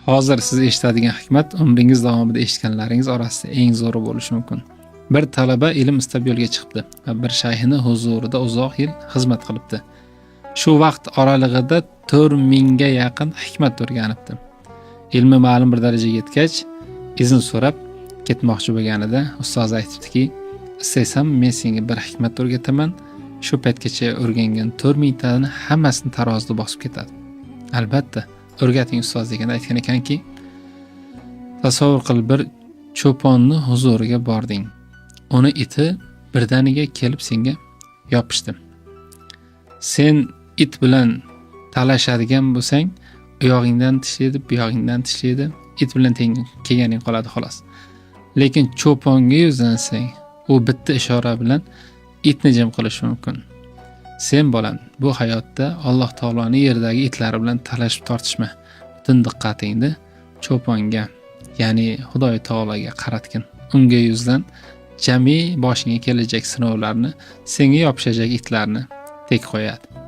Hozir siz eshitadigan hikmat umringiz davomida eshitganlaringiz orasida eng zo'ri bo'lishi mumkin. Bir talaba ilm istab yo'lga chiqibdi va bir shayxini huzurida uzoq yil xizmat qilibdi. Shu vaqt oralig'ida 4000 ga yaqin hikmat o'rganibdi. Ilmi ma'lum bir darajaga yetgach, izn so'rab ketmoqchi bo'lganida ustozi aytibdiki: "Istaysan, men senga bir hikmat o'rgataman. Shu paytgacha o'rgangan 4000 tani hammasini tarozida bosib ketadi." "Albatta, o'rgating, ustoz", deganda aytgan ekanki: "Tasavvur qil, bir cho'ponni huzuriga bording. Uni iti birdaniga kelib senga yopishdi. Sen it bilan talashadigan bo'lsang, u yog'ingdan tishlaydi, bu yog'ingdan tishlaydi, it bilan teng kelganing qoladi, xolos. Lekin cho'ponga yuzlansang, u bitta ishora bilan itni jim qilishi mumkin. Sen, bolam, bu hayotda Alloh taoloni yerdagi itlari bilan talashib tortishma. Butun diqqatingni cho'ponga, ya'ni Xudoy taologa qaratgin. Unga yuzlan, jami boshingga kelajak sinovlarni, senga yopishajak itlarni tek qo'yadi."